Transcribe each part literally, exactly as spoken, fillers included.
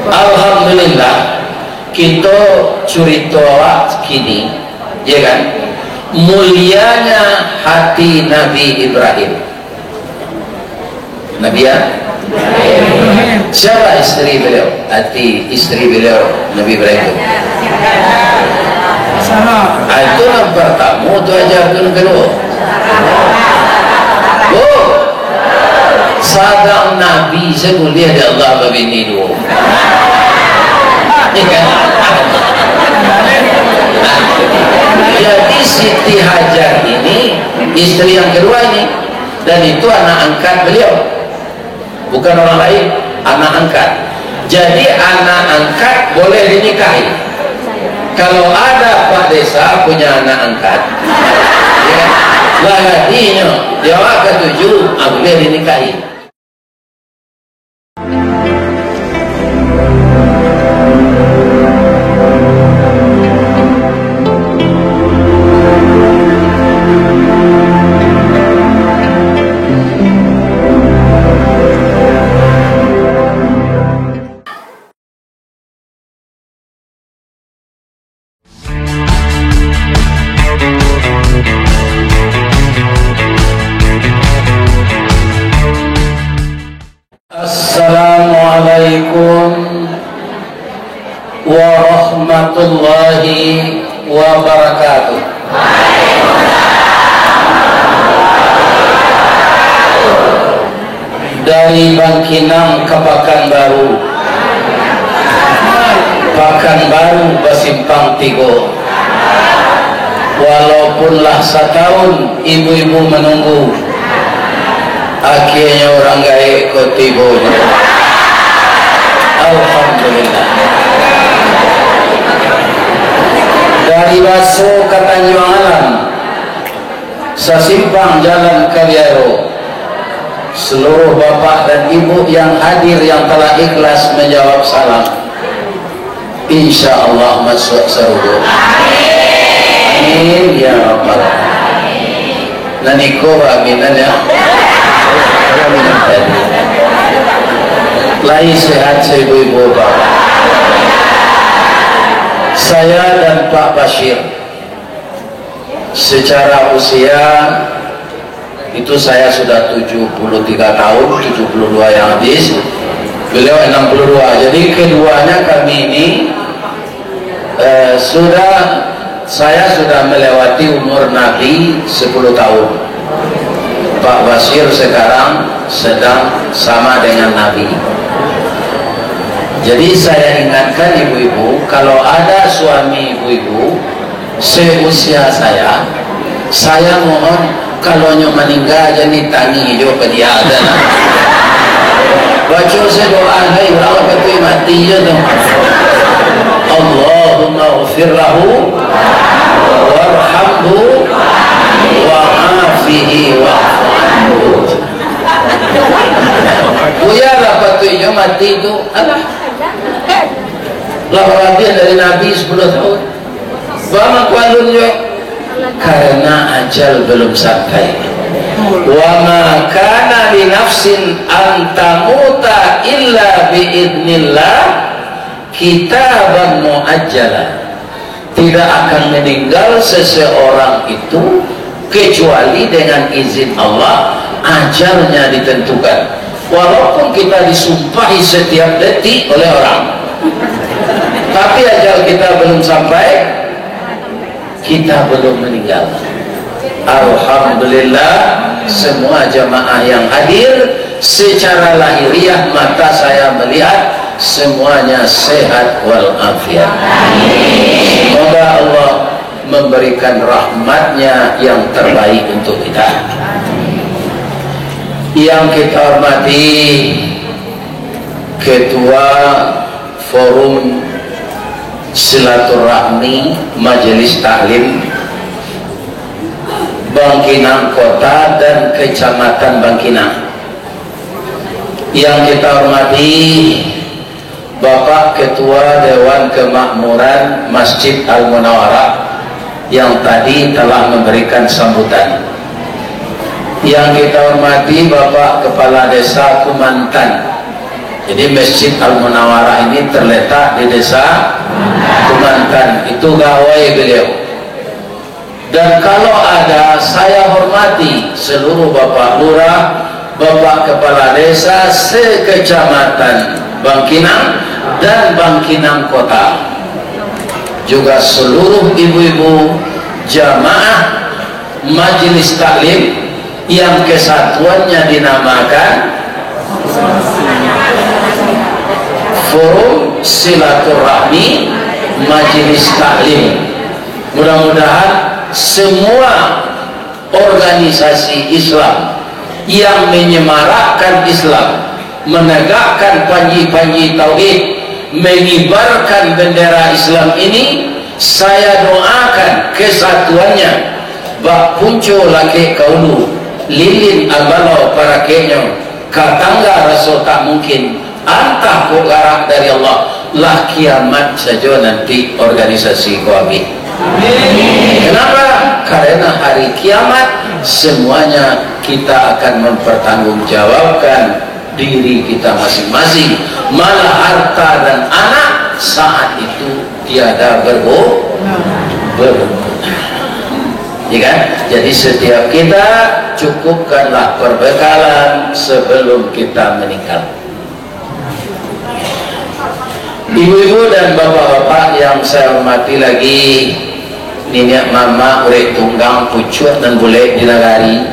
Alhamdulillah, kito curito awak kini, ya kan? Mulianya hati Nabi Ibrahim. Nabi ya? Siapa istri beliau? Hati istri beliau Nabi Ibrahim itu. Ah, itu yang pertama, tu aja tu yang kedua. Oh, sadang Nabi sabuliah di Allah babini dua. Ya kan? Nah, jadi Siti Hajar ini istri yang kedua ini, dan itu anak angkat beliau. Bukan orang lain, anak angkat. Jadi, anak angkat boleh dinikahi. Kalau ada Pak Desa punya anak angkat, ya, lah gadinyo, dia awak katuju, ah, boleh dinikahi. Assalamualaikum warahmatullahi wabarakatuh. Dari Bangkinang ka Pakanbaru, Pakanbaru basimpang tigo. Walaupun lah satahun ibu-ibu manunggu, Akhirnyo urang gaek ko tibo. Alhamdulillah. Dari Baso ka Tanjuang Alam, sasimpang jalan Kaliaro, seluruh bapak dan ibu yang hadir yang telah ikhlas menjawab salam, insya Allah masuak sarugo. Amin, ya Rabbal Alamin. Nan iko ba aminan, ya. Lai sehat saibu-ibu, Pak. Saya dan Pak Bashir, secara usia, itu saya sudah tujuh puluh tiga tahun, tujuh puluh dua yang habis. Beliau enam puluh dua. Jadi, keduanya kami ini, eh, sudah, saya sudah melewati umur Nabi sepuluh tahun. Pak Bashir sekarang sedang sama dengan Nabi. Jadi, saya ingatkan ibu-ibu, kalau ada suami ibu-ibu seusia saya, saya mohon, kalau nyo maningga, jan ditangih jo ka dia, dah. Baco se doa, hai, urang lah patuik mati jo tu. Allahumma ghfir lahu warhamhu wa'afihi wa'fu anhu. Buya lah patuiknyo mati tu. Alah. Lah balabiah dari Nabi sepuluh tahun. Bang Kualun jo, karena ajal belum sampai. Wa ma kana li nafsin an tamuta illa bi idznillah kitaban muajjala. Tidak akan meninggal seseorang itu kecuali dengan izin Allah, ajalnya ditentukan. Walaupun kita disumpahi setiap detik oleh orang, tapi ajal kita belum sampai, kita belum meninggal. Alhamdulillah, semua jamaah yang hadir, secara lahiriah mata saya melihat semuanya sehat walafiat. Semoga Allah memberikan rahmatnya yang terbaik untuk kita. Yang kita hormati Ketua Forum Silaturahmi Majelis Taklim Bangkinang Kota dan Kecamatan Bangkinang. Yang kita hormati Bapak Ketua Dewan Kemakmuran Masjid Al-Munawarah yang tadi telah memberikan sambutan. Yang kita hormati Bapak Kepala Desa Kumantan, Jadi, Masjid Al-Munawarah ini terletak di Desa Kumantan. Itu gawai beliau. Dan kalau ada, saya hormati seluruh Bapak Lurah, Bapak Kepala Desa se-Kecamatan Bangkinang dan Bangkinang Kota. Juga seluruh ibu-ibu jamaah Majelis Taklim yang kesatuannya dinamakan Forum Silaturahmi Majelis Taklim. Mudah-mudahan semua organisasi Islam yang menyemarakkan Islam, menegakkan panji-panji tauhid, mengibarkan bendera Islam ini, saya doakan kesatuannya, bak punco lakek ka ulu, lilin ambalau parakeknyo, ka tangga raso tak mungkin, antah kok garak dari Allah, lah kiamat sajo nanti organisasi ko abih. Kenapa? Karena hari kiamat semuanya kita akan mempertanggungjawabkan diri kita masing-masing. Malah harta dan anak saat itu tiada bergu-, berguna. Ya kan? Jadi setiap kita cukupkanlah perbekalan sebelum kita meninggal. Ibu-ibu dan bapak-bapak yang saya hormati lagi, niniak mamak, urek tunggang, pucuak nan bulek di nagari,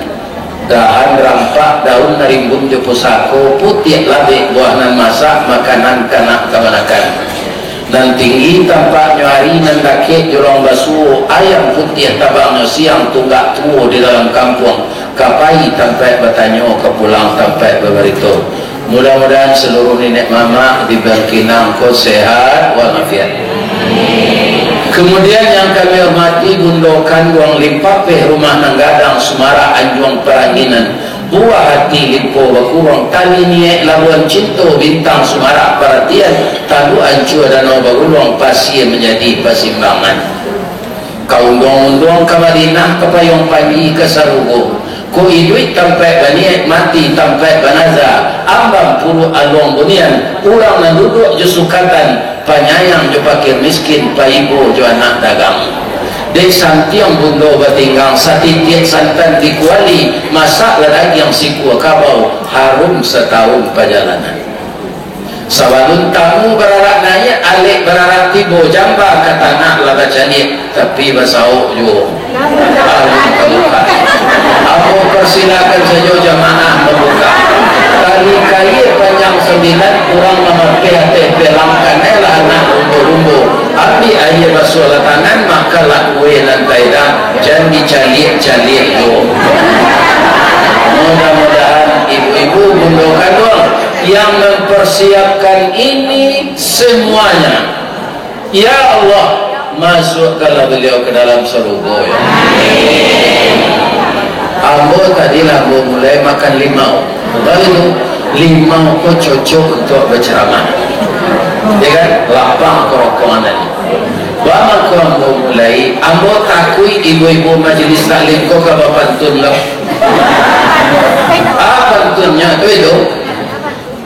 dahan rampak, daun nan rimbun jo pusako, putiak labek buah nan masak, makanan kanak kamanakan. Nan tinggi tampaknyo ari, nan dakek jolong basuo, ayam putiah tabangnyo siang, tunggak tuo di dalam kampuang, ka pai tampaik batanyo, ka pulang tampaik babarito. Mudah-mudahan seluruh niniak mamak di Bangkinang ko sehat walafiat. Kemudian yang kami hormati Bundo Kanduang Limpapeh, rumah nan gadang, Sumarak Anjuang Paranginan, buah hati Lipo Bakuruang, tali niaik Labuan Cinto, bintang Sumarak Paratian, Taluk Ancua Danau Baguluang, pasia manjadi pasimbangan. Ka unduang-unduang ka Madinah, ka payuang panji ka sarugo. Ko iduik tampaik baniaik, mati tampaik banaza. Ambang puruak aluang bunian, urang nan duduak jo sukatan, panyayang jo pakir miskin, paibo jo anak dagang. Dek santiang bundo batinggang, satitiak santan di kuali, masaklah dagiang sikua kabau, harum satahun pajalanan. Sabalun tamu bararak naiak, alek bararak tibo, jamba ka tanah lah bacaliak, tapi basaok juo. Alun tabuka. Ambo persilakan sajo jamaah mambuka. Tali kaia panjang sambilan, urang mamapeh ateh pelang, kanailah anak lumbo-lumbo. Ambiak aia basuahlah tangan, makanlah kue nan taidang, jan dicaliak-caliak juo. Mudah-mudahan ibu-ibu, bundo kanduang, yang mempersiapkan ini semuanya. Ya Allah, masukkanlah beliau ke dalam surga, ya. Ambo tadi lah ambo mulai makan limau. Baru tu, limau ko cocok untuk berceramah. Ya kan? Lapang kerongkongan tadi. Bamako ambo mulai, ambo takuik ibu-ibu majelis taklim ko ka bapantun lah. Ah, pantunnyo tu itu.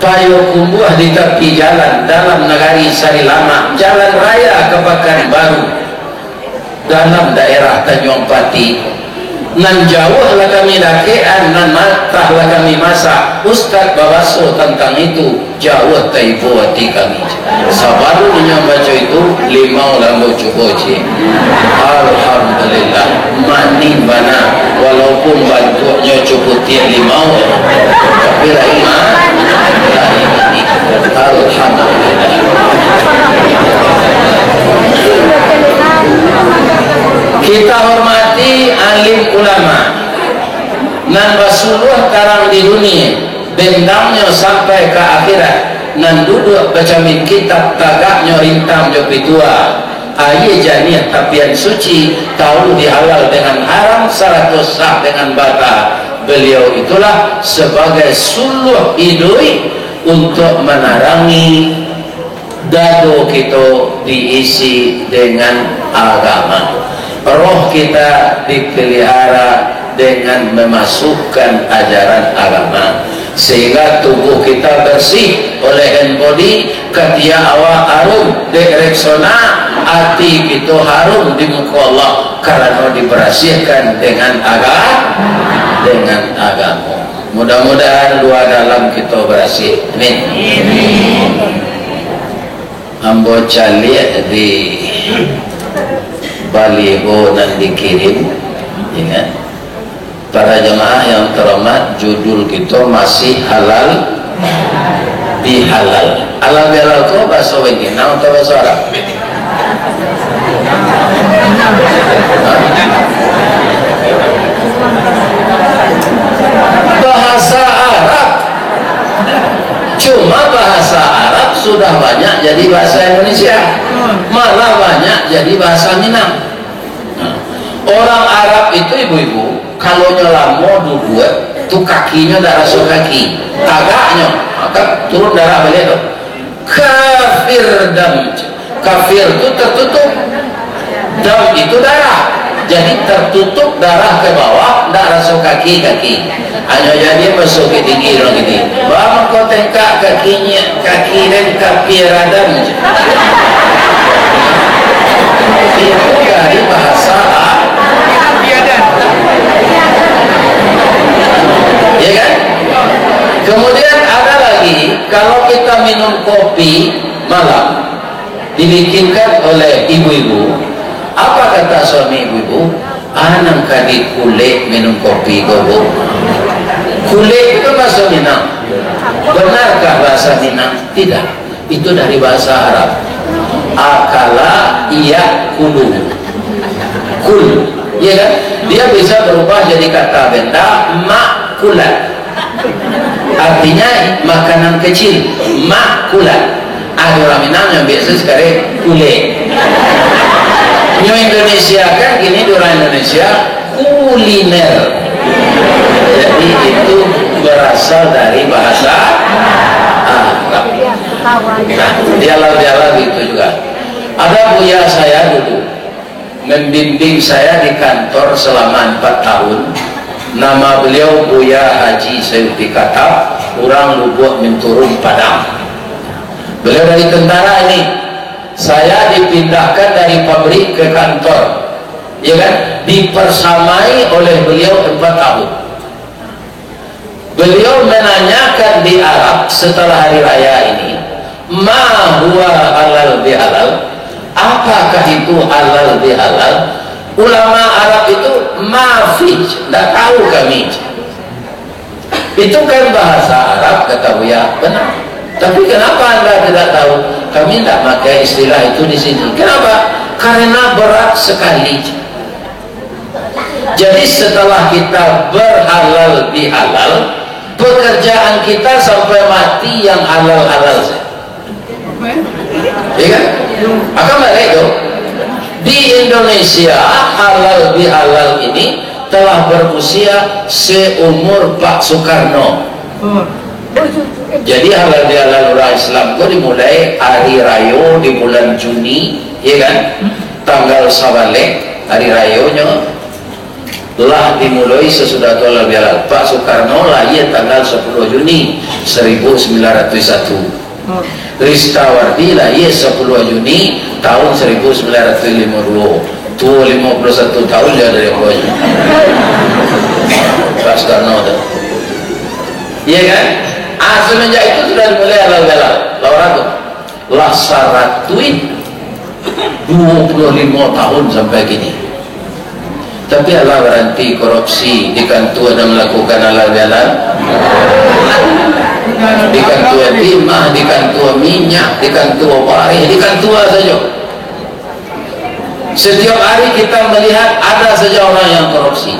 Payokumbuah di tapi jalan, dalam nagari Sarilamak, jalan raya ka Pakanbaru, dalam daerah Tanjuang Pati. Nan jauah lah kami dakekan, nan matah lah kami masak. Ustaz babaso tantang itu, jauah taibo ati kami. Sabalun inyo baco itu, limau lah ambo cubo ciek. Alhamdulillah, manih bana, walaupun bantuaknyo cubo tiak limau, tapi lain ma-, lain manih. Alhamdulillah. Kita hormati alim ulama nan basuluah tarang di dunia, bendangnyo sampai ka akhirat, nan duduak bacamin kitab, tagaknyo rintang jo pitua, aia janiah tapian suci, tahu di halal dengan haram, sarato sah dengan bata. Beliau itulah sebagai suluah iduik untuk manarangi dado kito diisi dengan agama. Roh kita dipelihara dengan memasukkan ajaran agama. Sehingga tubuh kita bersih oleh hand body, katiak awak harum dek Rexona, ati kito harum di muko Allah karano dibarasiahkan dengan aga-, dengan agamo. Mudah-mudahan luar dalam kito barasiah. Amin. Ambo caliak di baliho nan dikirim, ya kan? Para jamaah yang terhormat, judul kito masih halal bihalal. Halal bihalal ko bahaso Minang atau bahaso Arab? Hah? Bahasa Arab. Cuma bahasa Arab sudah banyak jadi bahasa Indonesia, malah banyak jadi bahasa Minang. Nah, orang Arab itu, ibu-ibu, kalau nyo lamo duduak, tu kakinyo ndak raso kaki, tagaknyo, maka turun darah baliak tu. Kafir dam. Kafir tu tertutup. Dam itu darah. Jadi tertutup darah ke bawah, ndak raso kaki-kaki. Hanyo jadi masuk ke tinggi orang gini. Bang, kau tengkak kakinya, kaki dan kafir dam. Itu dari bahasa Arab. Ya kan? Kemudian ada lagi, kalau kita minum kopi malam, dibikinkan oleh ibu-ibu. Apa kata suami ibu-ibu? "Ah, nan ka dikulek minum kopi ko, Bu." Kulek itu kan bahasa Minang. Benarkah bahasa Minang? Tidak. Itu dari bahasa Arab. Akala, iya, kulu. Kul. Iya kan? Dia bisa berubah jadi kata benda, makulat. Artinya makanan kecil, makulat. Ah, di urang Minang nan biaso sakarang kulek. Nyo Indonesia kan, kini di urang Indonesia kuliner. Jadi itu berasal dari bahasa Arab. Nah, dialah-dialah begitu juga. Ada buya saya dulu membimbing saya di kantor selama empat tahun. Nama beliau Buya Haji Sayuti Katap, urang Lubuak Minturun, Padang. Beliau dari tentara ini. Saya dipindahkan dari pabrik ke kantor, ya kan? Dipersamai oleh beliau empat tahun. Beliau menanyakan di Arab setelah hari raya ini, "Ma huwa halal bihalal?" Apakah itu halal bihalal? Ulama Arab itu, "Mafi, ndak tahu kami." Itu kan bahasa Arab, kata Buya. Benar. Tapi kenapa anda tidak tahu? Kami tidak pakai istilah itu di sini. Kenapa? Karena berat sekali. Jadi setelah kita berhalal bihalal, pekerjaan kita sampai mati yang halal-halal saja. Iya kan? Akan balik tu. Di Indonesia, halal bihalal ini telah berusia seumur Pak Soekarno. Jadi halal bihalal urang Islam ko dimulai hari rayo di bulan Juni, iya kan? Tanggal Sabaleh, hari rayonyo lah dimulai sasudah tu halal bihalal. Pak Soekarno lahia tanggal sapuluah Juni saribu sambilan ratuih satu. Ristawardi lahia sapuluah Juni tahun saribu sambilan ratuih limo duo. Tuo limo puluah satu tahun dia dari Ambon. Pak Soekarno tu. Iya kan? Ah, semenjak itu sudah dimulai halal bihalal. Lah urang tu. Lah saratuih duo puluah limo tahun sampai kini. Tapi alah baranti korupsi, di kantua ado malakukan halal bihalal. Di kantua timah, di kantua minyak, di kantua bareh, di kantua sajo. Setiap hari kita melihat ada saja orang yang korupsi.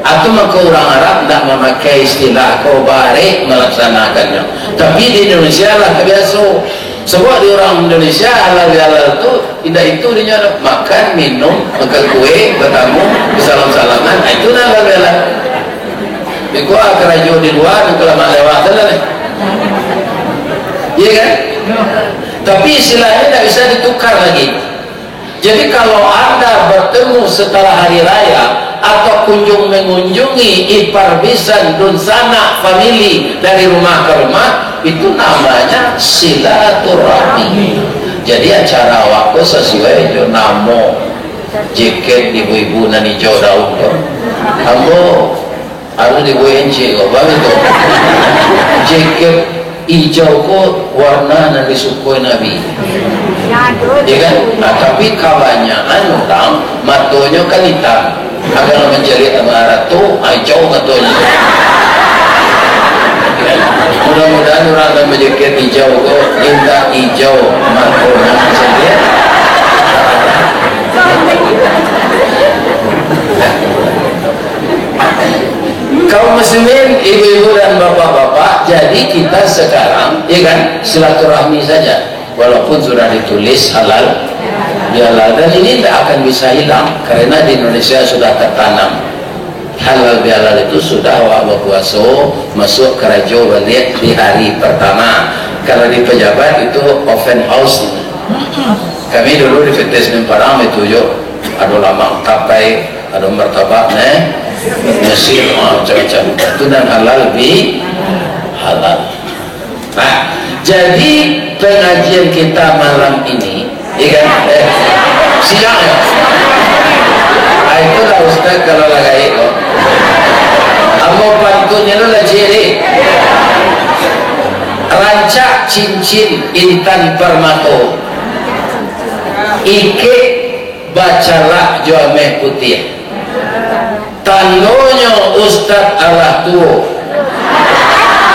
Atau mako urang Arab ndak mamakai istilah ko, barek malaksanakannyo. Tapi di Indonesia lah tabiaso. Sabab di urang Indonesia halal bihalal tu indak itu dinyo, makan, minum, makan kue, batamu, basalam-salaman, ah, itu nan halal bihalal. Beko ah karajo di lua, nan kalamaan lewat tu lah. Iya kan? Tapi istilah ini ndak bisa ditukar lagi. Jadi, kalau Anda bertemu setelah hari raya, atau kunjung mengunjungi ipar bisan, dunsanak, famili dari rumah ke rumah, itu namanya silaturahmi. Jadi acara awak ko sasuai jo namo jaket ibu-ibu nan ijau daun tu. Ambo harus dibuek encik ko, bang itu. Jaket ijau ko warna nan disukoi Nabi. Ya kan? Nah, tapi kabanyakan urang matonyo kan itam. Agak mancaliak sama arah tu, ah, ijau matonyo. Mudah-mudahan urang nan bajaket ijau ko indak ijau matonyo mancaliak. Kaum muslimin, ibu-ibu dan bapak-bapak, jadi kita sekarang, ya kan, silaturahmi saja. Walaupun sudah ditulis halal bihalal, dan ini tidak akan bisa hilang karena di Indonesia sudah tertanam. Halal bihalal itu sudah awak bapuaso, masuk karajo baliak di hari pertama. Kalau di pejabat itu open house. Kami dulu di P T S Senin Padang itu jo, ado lamang tapai, ado martabak, neh, nasi, ah, macam-macam. Itu nan halal bihalal. Nah, jadi pengajian kita malam ini, iya kan? Eh, siang ya? Ah, itulah ustaz kalau lah gaek ko. Ambo pantun ni lah ciri. Rancak cincin intan permato. Ikek bacalak jo ameh putiah. Tandonyo ustad alah tuo.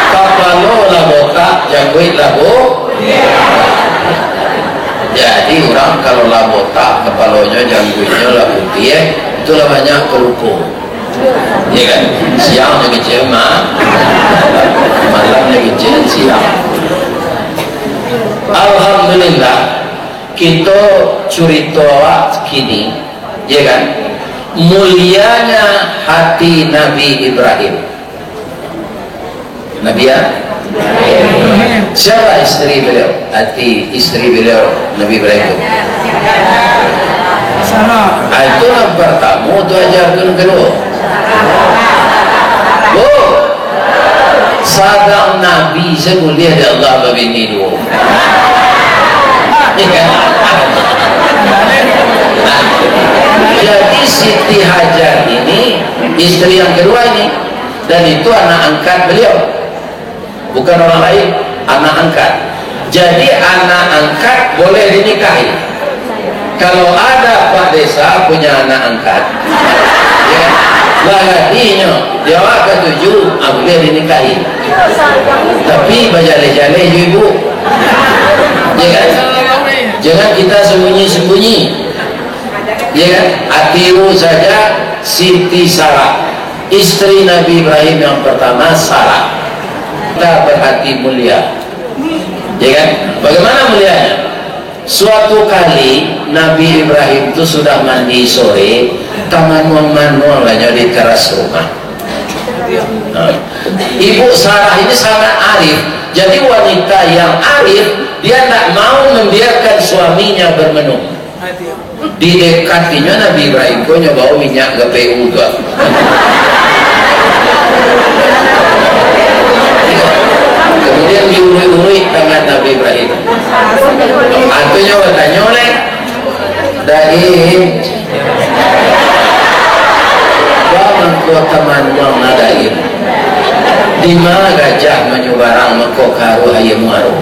Kapalo lah botak, jangguik lah bo-, jadi urang kalau lah botak, kapalonyo, jangguiknyo lah putiah, eh, itulah banyak pelupo. Ya kan? Siang nyo kecil, ma-, malam nyo kecil, siang. Alhamdulillah. Kito curito awak kini, ya kan? Mulianya hati Nabi Ibrahim. Nabi ya? Siapa isteri beliau? Hati isteri beliau, Nabi Ibrahim tu. Sarah. Ah, itu yang pertama tu ajarkan kedua. Bu, sadang Nabi sabuliah di Allah babini duo. Ya kan? Nah, jadi Siti Hajar ini istri yang kedua ini, dan itu anak angkat beliau. Bukan orang lain, anak angkat. Jadi anak angkat boleh dinikahi. Kalau ada Pak Desa punya anak angkat, ya, lah gadinyo, di awak katuju, ah, boleh dinikahi. Tapi bajaleh-jaleh jo ibu. Ya kan? Jangan kita sembunyi-sembunyi. Ya kan? Atiru saja Siti Sarah, istri Nabi Ibrahim yang pertama, Sarah. Kita berhati mulia. Ya kan? Bagaimana mulianya? Suatu kali, Nabi Ibrahim tu sudah mandi sore, tamanuang-manuang lah nyo di teras rumah. Nah, Ibu Sarah ini sangat arif. Jadi, wanita yang arif, dia ndak mau membiarkan suaminya bermenung. Didekatinyo Nabi Ibrahim ko, nyo bao minyak G P U tu. Kemudian diuruik-uruik tangan Nabi Ibrahim. Antunyo batanyo, "Leh, Daim, ba mangko tamanuang na, Daim? Dima gajah manyubarang, mako karuah aia muaro?"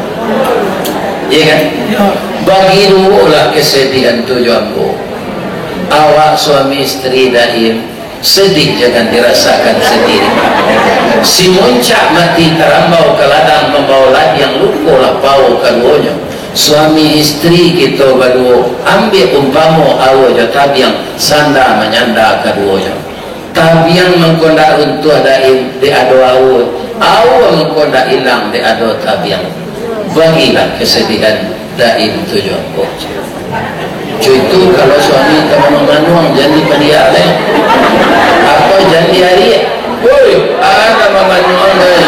Iya kan? Bagi duolah kesedihan tu jo ambo. Awak suami isteri, Daim, sedih jangan dirasakan sendiri. Si muncak mati tarambau ka ladang, mambao ladiang luko lapau kaduonyo. Suami isteri kito baduo, ambiak umpamo awo jo tabiang, sanda manyanda kaduonyo. Tabiang mangko ndak runtuah, Daim, dek ado awo. Awo mangko ndak ilang dek ado tabiang. Bagilah kesedihan Daim tu jo ambo. Cuy tu, kalau suami tamanuang-manuang, jan dipaliak lai. Atau jan diariak. Woi, ada mamanuang lai.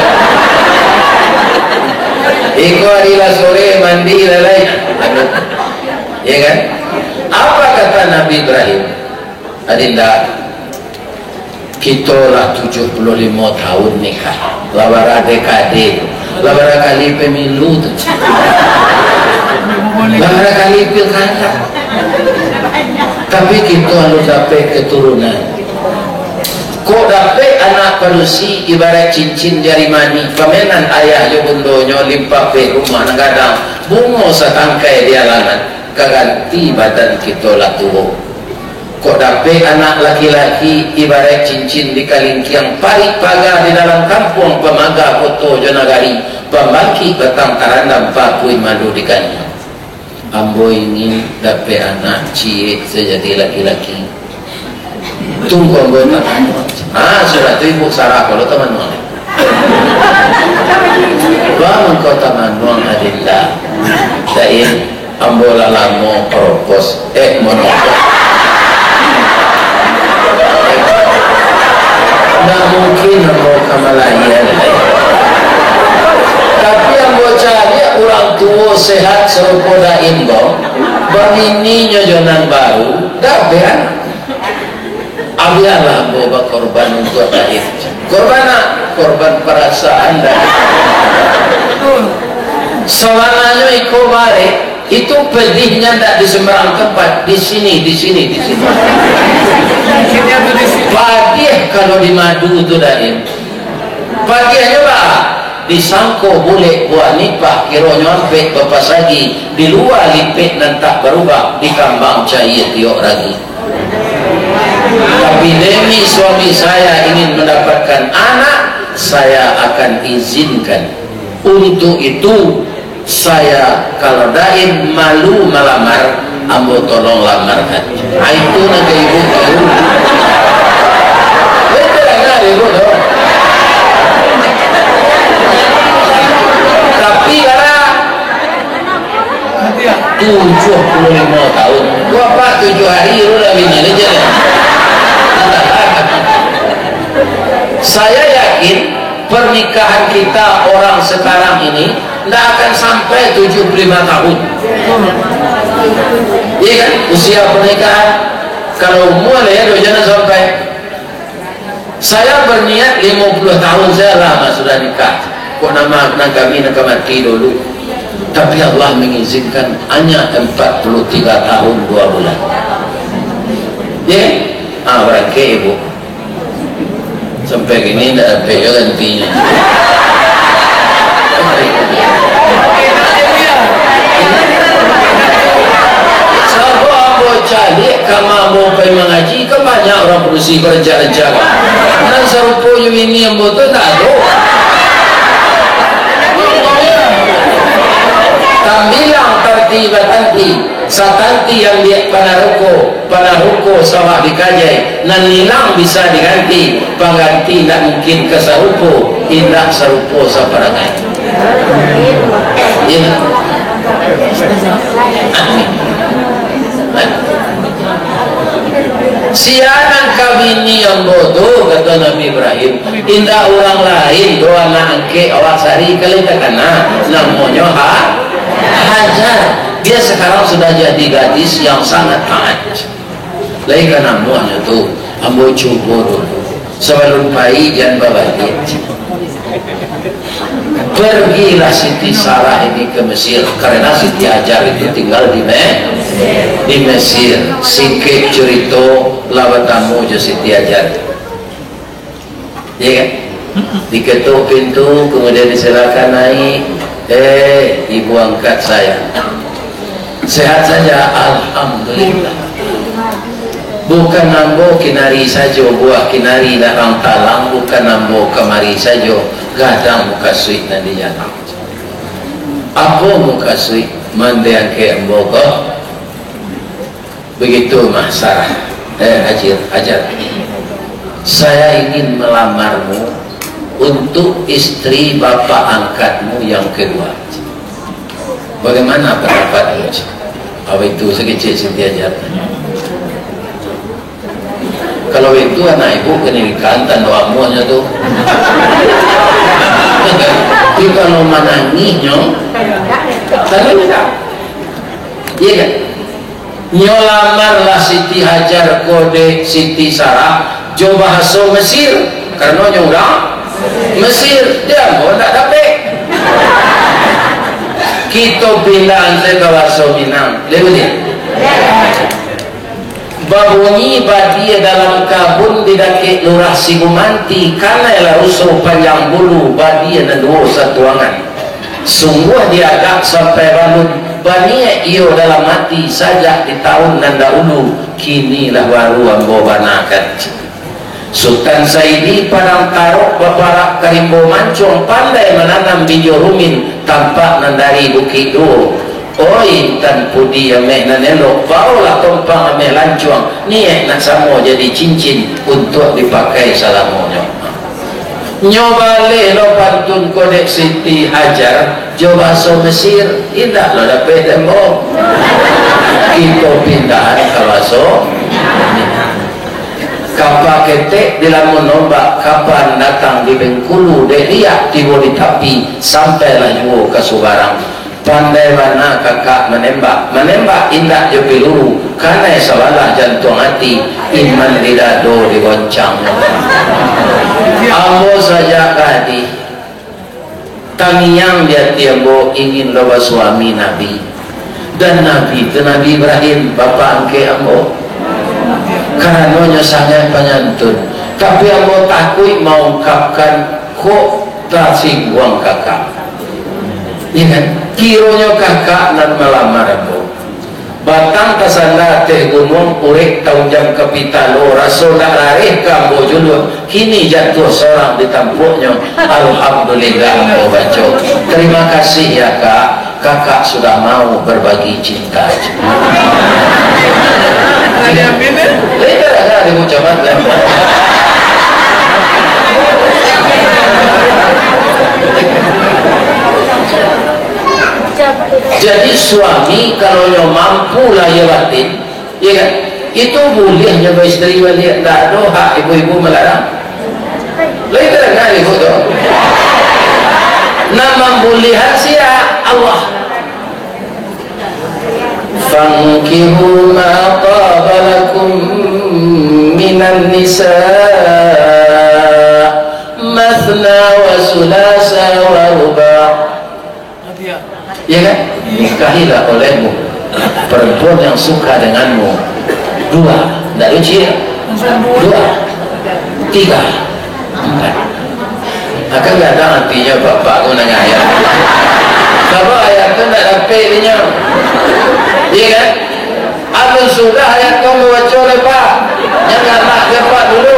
Iko ari lah sore, mandi lah lai. Aduh. Ya kan? Apa kata Nabi Ibrahim? Adinda, Kito lah tujuh puluh limo tahun nikah. Lah bara dekade tu. Lah bara kali pemilu tu. Lah bara kali pilkada. Tapi kito harus dapek keturunan. Kok dapek anak padusi ibarat cincin jari mani, pamenan ayah jo bundonyo limpah pek rumah nan gadang, bungo satangkai di alaman, ka ganti badan kito lah tuo. Kok dapek anak laki-laki ibarat cincin di kalingkiang, parik paga di dalam kampuang, pamaga koto jo nagari, pambangkik batang tarandam, pakuik malu di kaniang. Ambo ingin dapek anak ciek sajadi laki-laki. Tunggu ambo tamanuang. Ah, sudah tu Ibu Sarah kalau tamanuang. Bang, kau tamanuang adinda. Dain, ambo lah lamo propose. Eh, monopos. Ndak mungkin ambo ka malaian. Tapi ambo cari urang tuo sehat sarupo Dain ko, bamininyo jo nan baru, dah beh. Abianlah ambo bakorban untuak Dain. Korban nak? Korban parasaan Dain. Sabananyo iko barek, itu pedihnya ndak di sembarang tempat, di sini, di sini, di sini. Padih kalau di madu tu, Dain. Padiahnyo ba, disangko bulek buah nipah, kironyo ampek bapasagi, di lua lipek nan tak barubah, di kambang caia tiok ragi. Tapi demi suami saya ingin mendapatkan anak, saya akan izinkan. Untuk itu, saya, kalau Dain malu malamar, ambo tolong lamarkan. Ah, itu nan ka ibu tahu. Betul lah, ibu tahu. Tapi, bara tujuh puluh limo tahun. Bapak tujuh hari, lu dah bini aja. Saya yakin pernikahan kita orang sekarang ini ndak akan sampai tujuh puluh lima tahun. Iya kan? Usia pernikahan, kalau umur lah ya, jangan sampai. Saya berniat lima puluh tahun saya lama sudah nikah. Kok nama nan kami nak mati dulu. Tapi Allah mengizinkan hanya empat puluh tiga tahun dua bulan. Ya? Ah, barangke ibu. Sampai kini ndak sampai juga intinya. Sabab ambo caliak kama ambo pai mangaji, kan banyak urang padusi barancak-rancak. Nan sarupo jo bini ambo tu ndak ado. Tambilang tanti batanti, satanti ambiak panaruko, panaruko sawah dikajai, nan ilang bisa diganti, pangganti ndak mungkin ka sarupo, indak sarupo saparangai. Iya. Amin. Sia nan ka bini ambo tu, kato Nabi Ibrahim, indak urang lain doh, anak angkek awak sari, kalian takana, namonyo Ha-, Hajar. Dia sekarang sudah jadi gadis yang sangat taat. Lai ka namuahnyo tu, ambo cubo dulu. Sabalun pai, jan babaliak. Pergilah Siti Sarah ini ke Mesir, karena Siti Hajar itu tinggal di Me-, di Mesir. Singkek curito, lah batamu jo Siti Hajar. Iya kan? Diketuk pintu, kemudian disilakan naik. Eh, ibu angkat saya. Sehat saja, alhamdulillah. Bukan ambo kinari sajo, buah kinari darang talang, bukan ambo kamari sajo, gadang mukasuik nan di jalan. Apo mukasuik? Mande angkek ambo ko. Begitu mah Sarah, eh, Hajar, Hajar. Saya ingin melamarmu untuk istri bapak angkatmu yang kedua. Bagaimana pendapatmu? Apa itu sekecil Siti Hajar? Kalau itu anak ibu kena ikan tando amuahnya tu. Tapi kalau manangihnyo, tando tidak. Iya kan? Nyo lamarlah Siti Hajar ko dek Siti Sarah, Jo bahaso Mesir, karano nyo urang Mesir, di ambo ndak dapek. Kito pindahan sajo ka bahaso Minang. Lai buliah? Babunyi badia dalam kabun di dakek Lurah Sigumanti, kanai lah ruso panjang bulu, badia nan duo satuangan. Sungguah diagak sampai balun, baniaik iyo dalam ati sajak di taun nan dahulu, kini lah baru ambo banakan. Sutan Saidi Padang Tarok baparak ka Rimbo Mancuang, pandai mananam bijo rumin, tampak nan dari Bukik Duo. Oi, intan pudi ameh nan elok, baolah tompang ameh lancuang, niaik nak samo jadi cincin, untuak dipakai salamonyo. Nyo baleh lo pantun ko dek Siti Hajar, jo bahaso Mesir, indak lo dapek dek ambo. Kito pindahan ka bahaso Minang. Kapa ketek dilamun ombak, kapa datang di Bengkulu, dek riak tibo di tapi, sampailah juo ka Subarang. Pandai bana kakak manembak, manembak indak jo piluru, kanai sabalah jantuang ati, iman di dado digoncang. Ambo sajak gadih, tangiang di ati ambo ingin lo basuami Nabi. Dan Nabi tu Nabi Ibrahim, bapa angkek ambo. Karano nyo sangaik panyantun. Tapi ambo takuik maungkapkan, kok tasingguang kakak. Iya kan? Kironyo kakak nan malamar ambo. Batang tasanda ateh gunuang, urek taunjam ka pitalo, raso ndak lareh ka ambo juluah, kini jatuah sorang di tampuaknyo. Alhamdulillah, ambo baco. Terima kasih ya, Kak. Kakak sudah mau berbagi cinta. Lai tarang di muka mata. Jadi, suami kalau nyo mampu lahia batin, iya kan? Itu buliah nyo baisteri baliak, ndak ado hak ibu-ibu malarang. Lai tadanga ibu tu? Nan mambuliahan sia? Allah. Fankihu ma taba lakum minan nisa, matsna wa tsulasa wa ruba'. Ya kan? Nikahilah olehmu perempuan yang suka denganmu. Dua, ndak lucu ya? Dua, tiga, empat. Akan gadang atinyo bapak ko nangah ayat. Sabab ayat tu ndak dapek dinyo. Iya kan? Alun sudah ayat ko babaco lai, Pak. Jan galak se, Pak, dulu.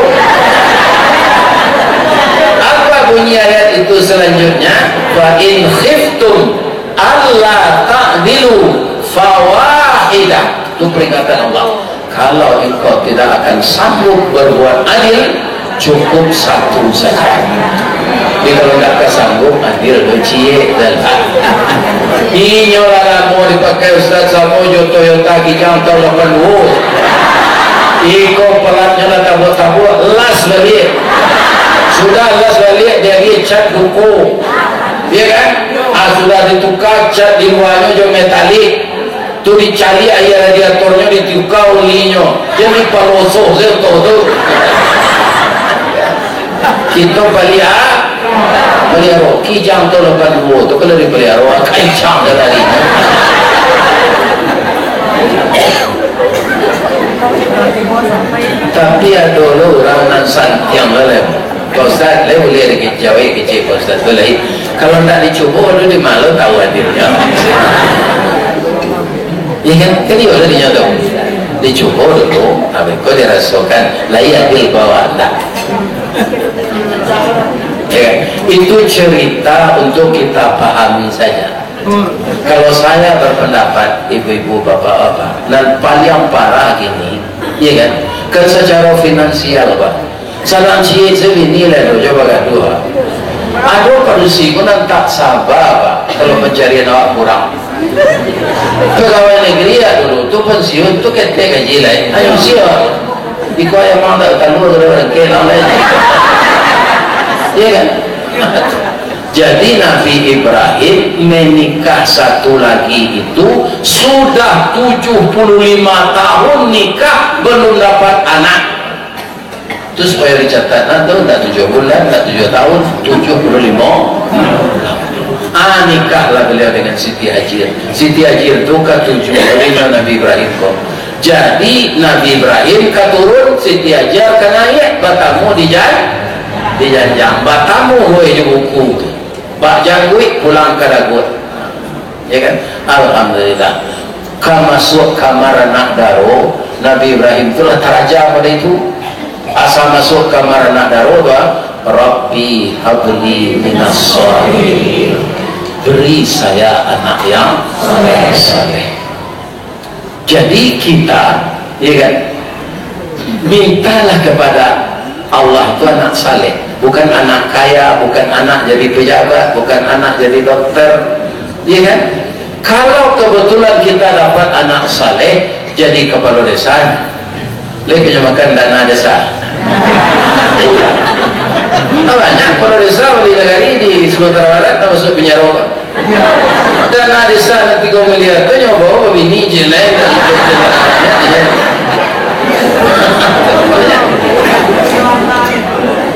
Apa bunyi ayat itu selanjutnya? Fa in khiftum alla ta'dilu fawahidah. Itu peringatan Allah. Kalau engkau tidak akan sanggup berbuat adil, cukup satu saja. Jadi kalau ndak ka sanggup, adil tu ciek saja. Inyo lah lamo dipakai ustaz samo jo Toyota Kijang tahun lapan duo. Iko pelatnyo lah tabuak-tabuak, las baliak. Sudah las baliak, diagiah cat duko. Iya kan? Ah, sudah ditukar cat di luarnyo jo metalik. Tu dicaliak aia radiatornyo, ditukar olinyo. Jadi palosoh se oto tu. Kito palia-, paliaro. Kijang tu lapan duo tu kalau dipaliaro, kancang dah lari. Tapi ado lo urang nan santiang lah, lai. Pak Ustaz, lai buliah dikicauik kecek Pak Ustaz tu lai. Kalau ndak dicubo, lu di ma lo tahu adilnyo. Iya kan? Kan iyo lah dinyo tu. Dicubo dulu, habis ko dirasokan, lai adil ko awak ndak. Ya kan? Itu cerita untuk kita pahami saja. Kalau saya berpendapat, ibu-ibu, bapak-bapak, nan paliang parah kini, iya kan? Kan secara finansial, Pak. Salang ciek se bini lah tu, jo bagaduah. Ado padusi ko nan tak saba, Pak, kalau pancarian awak kurang. Pegawai negeri ya dulu tu pensiun tu ketek gaji lain. Ayo sia. Iko ayam mang tak talua tu dah bangke lah lain. Iya kan? Jadi Nabi Ibrahim menikah satu lagi itu sudah tujuh puluh lima tahun nikah, belum dapat anak. Itu supayo dicatat, nah, tu ndak tujuah bulan, ndak tujuah tahun, tujuah puluah limo. Ah, nikahlah beliau dengan Siti Hajir. Siti Hajir tu katuju dek Nabi Ibrahim ko. Jadi, Nabi Ibrahim ka turun, Siti Hajar ka naiak, batamu di jan-, di janjang. Batamu, weh, jo buku tu. Bak jangguik, pulang ka daguak. Ya kan? Alhamdulillah. Ka masuak kamar anak daro, Nabi Ibrahim tu lah taraja pado itu. Asa masuak kamar anak daro tu, ah, "Rabbi habli minas shalihin." Beri saya anak yang saleh. Jadi kita, ya kan, mintalah kepada Allah itu anak saleh, bukan anak kaya, bukan anak jadi pejabat, bukan anak jadi dokter, ya kan? Kalau kebetulan kita dapat anak saleh jadi kepala desa, lai ka nyo makan dana desa. Nah, banyak kepala desa di nagari di Sumatera Barat, termasuk Pinjaro. Dana desa nan tigo miliar tu nyo bao babini je lain.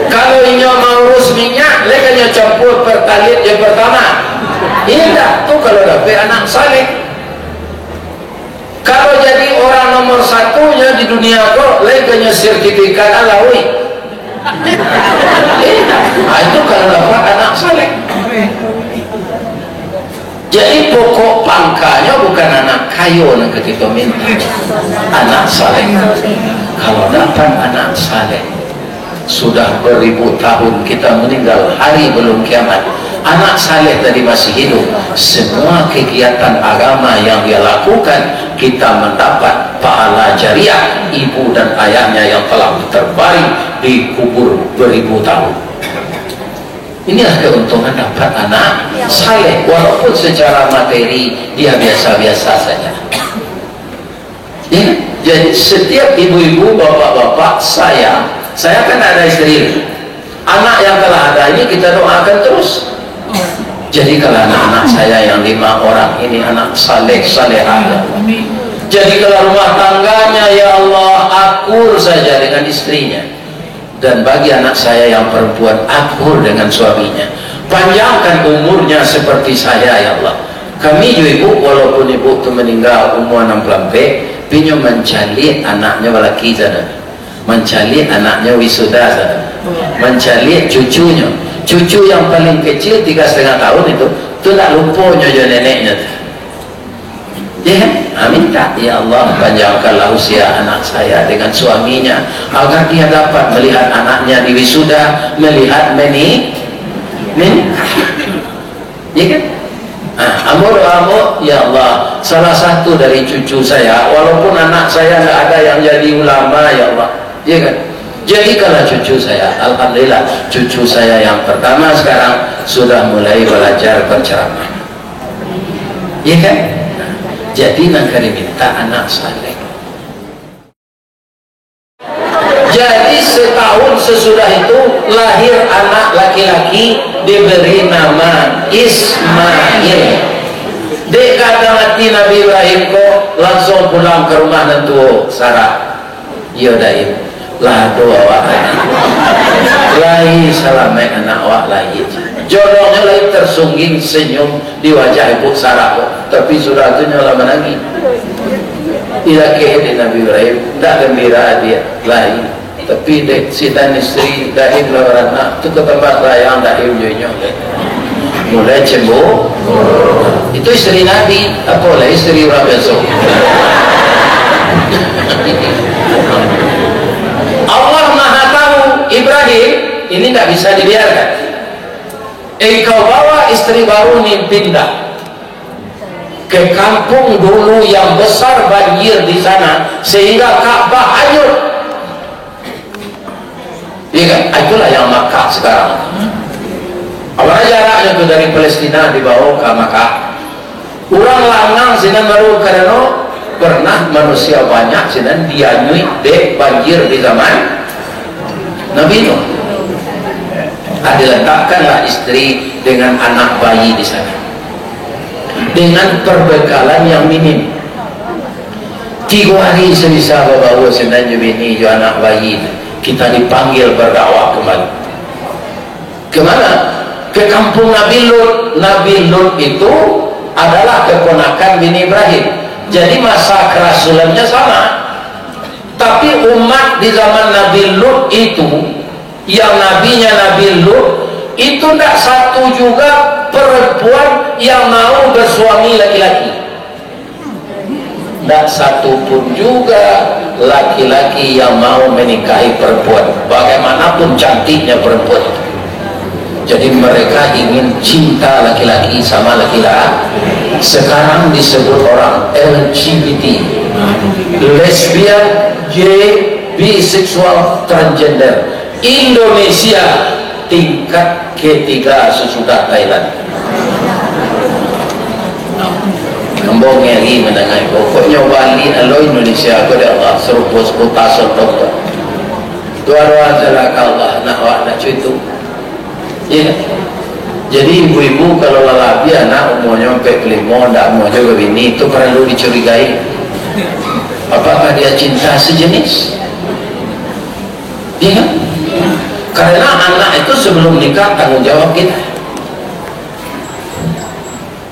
Kalau inyo maurus minyak, lai ka nyo campua Pertalite jo Pertamax. Indak, tu kalau dapek anak saleh. Kalau jadi orang nomor satunyo di dunia ko, lai ka nyo sertifikat alauik. Eh, ah, itu kalau dapat anak saleh. Jadi, pokok pangkanyo bukan anak kayo nan ka kito minta, anak saleh. Kalau dapat anak saleh, sudah beribu tahun kita meninggal, hari belum kiamat, anak saleh tadi masih hidup, semua kegiatan agama yang dia lakukan, kita mendapat pahala jariah ibu dan ayahnya yang telah terbaring di kubur beribu tahun. Inilah keuntungan dapat anak saleh, walaupun secara materi dia biasa-biasa saja. Ya, jadi setiap ibu-ibu, bapak-bapak, saya, saya kan ada istri. Anak yang telah ada ini kita doakan terus. Jadikanlah anak-anak saya yang lima orang ini anak saleh, salehah. Jadikanlah rumah tangganya, ya Allah, akur saja dengan istrinya. Dan bagi anak saya yang perempuan, akur dengan suaminya. Panjangkan umurnya seperti saya, ya Allah. Kami jo ibu, walaupun ibu tu meninggal umur anam puluah ampek, tapi nyo mancaliak anaknyo balaki sana. Mancaliak anaknyo wisuda sana. Mancaliak cucunyo. Cucu yang paling kecil tiga setengah tahun itu, tu ndak lupo nyo jo neneknyo tu. Ya kan? Ah, minta, "Ya Allah, panjangkanlah usia anak saya dengan suaminya, agar dia dapat melihat anaknya di wisuda, melihat meni-, menikah." Ya kan? Ah, ambo doa ambo, "Ya Allah, salah satu dari cucu saya, walaupun anak saya nggak ada yang jadi ulama, ya Allah." Ya kan? Jadikanlah cucu saya. Alhamdulillah, cucu saya yang pertama sekarang sudah mulai belajar berceramah. Iya kan? Jadi, nan ka diminta anak saleh. Jadi, setahun sesudah itu, lahir anak laki-laki, diberi nama Ismail. Dek gadang ati Nabi Ibrahim ko, langsung pulang ka rumah nan tuo, Sarah. Iyo, Daim. Lah ado awak lai. Lai salamaik anak awak lai. Jodohnyo lai tersungging senyum di wajah Ibu Sarah tu. Tapi sudah tu nyo lah manangih. Dilakeh dek Nabi Ibrahim, ndak gembira dia lai. Tapi dek sinan istri, Daim lah baranak, tu ka tambah sayang Daim jo inyo lai. Mulai cemburu. Itu istri Nabi, apo lai istri urang biaso. Allah Maha Tahu, Ibrahim, ini ndak bisa dibiarkan. Engkau bawa istri baru ni pindah ke kampung dulu yang besar banjir di sana, sehingga Ka'bah hanyut. Iya kan? Ah, itulah yang Makkah sekarang. Awak jaraknya tu dari Palestina dibawa ke Makkah. Urang langang sinan baru, karano pernah manusia banyak sinan dianyuik dek banjir di zaman Nabi Nuh. Ah, diletakkanlah istri dengan anak bayi di sana. Dengan perbekalan yang minim. Tigo hari sabisa babawa sinan jo bini jo anak bayi. Kita dipanggil berdakwah kembali. Ke mana? Ke kampung Nabi Lut. Nabi Lut itu adalah keponakan bini Ibrahim. Jadi masa kerasulannya sama. Tapi umat di zaman Nabi Lut itu, yang nabinya Nabi Lut, itu ndak satu juga perempuan yang mau bersuami laki-laki. Ndak satu pun juga laki-laki yang mau menikahi perempuan, bagaimanapun cantiknya perempuan itu. Jadi mereka ingin cinta laki-laki sama laki-laki. Sekarang disebut orang L G B T, lesbian, gay, biseksual, transgender. Indonesia tingkat ketiga sesudah Thailand. Ambo ngeri mandanga. Pokoknyo baliak lo Indonesia ko dek Allah, sarupo sekota sodok tu. Doa-doa sajolah ka Allah, nak awak nak cuy tu. Iya. Jadi ibu-ibu kalau lah labiah anak umurnyo ampek puluah limo, ndak amuah juo babini, tu paralu dicurigai. Apakah dia cinta sejenis? Iya kan? Karena anak itu sebelum nikah tanggung jawab kita.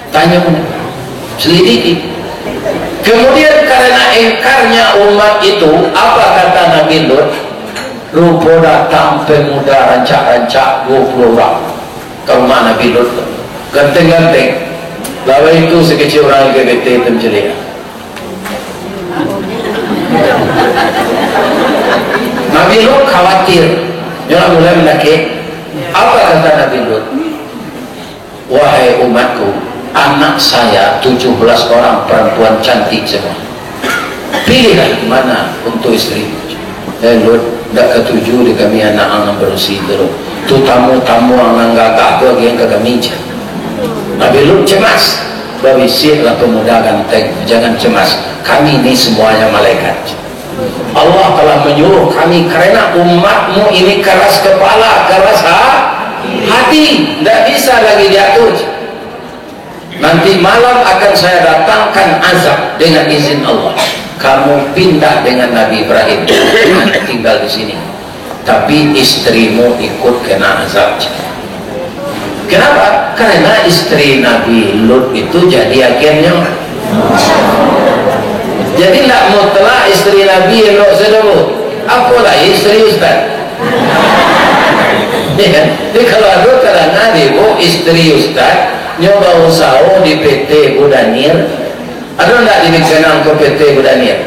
Tanya, selidiki. Kemudian karena engkarnya umat itu, apa kata Nabi Lut? Rupo datang pemuda rancak-rancak dua puluh orang ka rumah Nabi Lut. Ganteng-ganteng. Lawan itu sakecek urang L G B T tu mancaliak. Nabi Lut khawatir. Nyo lah mulai mandakek. Apa kata Nabi Lut? "Wahai umatku, anak saya tujuh belas orang perempuan cantik semua. Pilihlah mana untuk isteri." Eh, Lut, ndak katuju di kami anak ang nan barusi tu, Lut. Tu tamu-tamu ang nan gagah tu agiah ka kami, jar. Nabi Lut cemas. "Babisiaklah pemuda ganteng, jangan cemas. Kami ni semuanya malaikat. Allah telah menyuruh kami karena umatmu ini keras kepala, keras ha-, hati. Ndak bisa lagi diatur. Nanti malam akan saya datangkan azab dengan izin Allah. Kamu pindah dengan Nabi Ibrahim, jangan tinggal di sini. Tapi istrimu ikut kena azab." Kenapa? Karena istri Nabi Lut itu jadi agennyo. Jadi ndak mutlak istri Nabi elok sajo, Bu. Apolai istri ustaz. Ya kan? Jadi kalau ado kadang-kadang, Bu, istri ustaz, nyo bausaho di P T Bu Danir, ado ndak di Biksanang ko P T Bu Danir?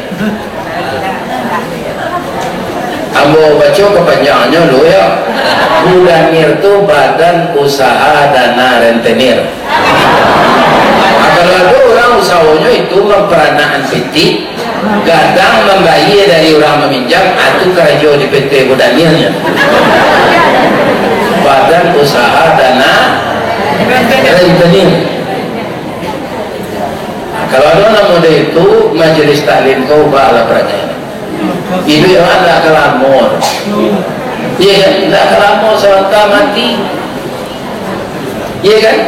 Ambo baco kapanjangnyo dulu, yo. Bu Danir tu Badan Usaha Dana Rentenir. Nah, kalau ado urang usahonyo itu mamparanakan pitih, gadang mambayia dari urang maminjam, ah, tu karajo di P T Bu Danirnyo. Badan Usaha Dana Rentenir. Nah, kalau ado nan model itu, majelis taklim ko ubahlah parangai. Iduik awak ndak ka lamo. Iya kan? Ndak ka lamo, sabanta mati. Iya kan?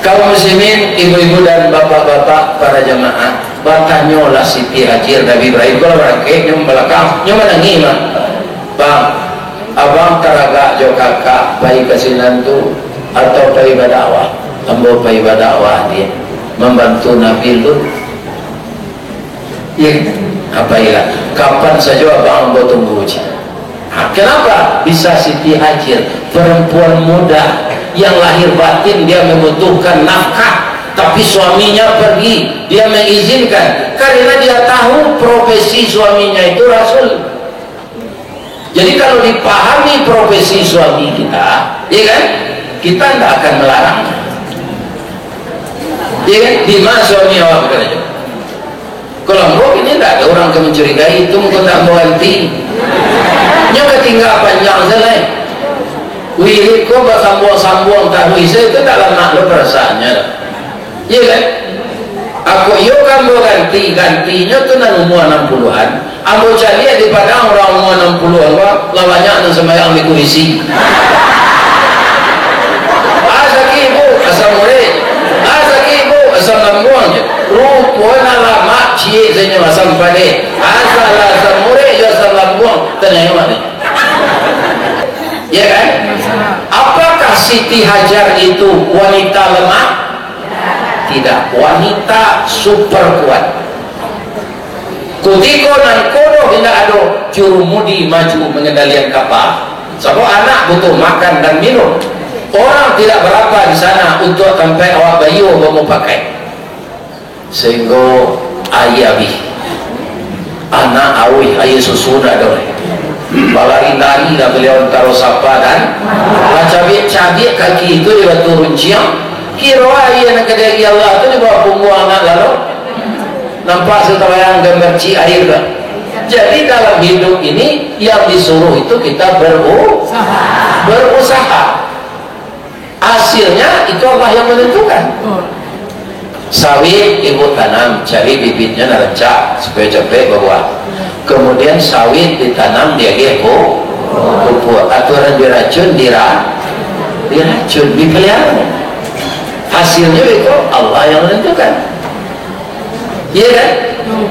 Kaum muslimin, ibu-ibu dan bapak-bapak, para jamaah, batanyolah Siti Hajar Nabi Ibrahim. Kalau barangkek, nyo balakang, nyo manangih mah. "Bang, abang taragak jo kakak pai ka sinan tu, atau pai badakwah?" "Ambo pai badakwah, Diak, mambantu Nabi Lut." "Iya, pailah. Kapan sajo abang ambo tunggu," cek. Ha, kenapa? Bisa Siti Hajar, perempuan muda yang lahir batin dia membutuhkan nafkah, tapi suaminya pergi, dia mengizinkan karena dia tahu profesi suaminya itu rasul. Jadi, kalau dipahami profesi suami kita, ya kan, kita ndak akan melarang. Ya kan? "Di ma suami awak bakarajo?" Kalau ambo kini ndak ado urang ka mancurigai, itu mungkin ndak ambo ganti. Nyo ka tingga panjang sajo lai. Wirid ko basambuang-sambuang taruih sajo, itu ndak lamak lo perasaannyo. Iya kan? Aku iyo kan ambo ganti, gantinyo tu nan umua anam puluahan. Ambo caliak di Padang urang umua anam puluahan, wah, lah banyak nan sumbayang di kurisi. "Ah, sakik, Bu, asam urat. Ah, sakik, Bu, asam lambung," cek. Rupo nan lamak ciek sajo asam padeh. Asal asam urat jo asam lambuang, tanyo ni. Ya kan? Apakah Siti Hajar itu wanita lemah? Tidak. Wanita super kuat. Kutiko nan kodoh indak ado, jurumudi maju mangendalian kapa. Sabab anak butuh makan dan minum. Orang tidak berapa di sana untuk tampek awak bayia bamupakai. Sahinggo aia abih. Anak auih, aia susu ndak ado. Balari-lari lah baliau antaro Safa dan, bacabiak-cabiak kaki itu di batu runciang. Kiro aia nan ka diagiah Allah tu di bawah pungguang anak lalu. Nampak satabayang gambar cik aia tu. Jadi dalam hidup ini yang disuruh itu kita beru-, berusaha. Hasilnya itu Allah yang menentukan. Sawit ibu tanam, cari bibitnya nan rancak supaya capek babuah. Kemudian sawit ditanam di agiah pu-, pupuk. Aturan diracun, dira-, diracun, dipelihara. Hasilnya itu Allah yang menentukan. Iya kan?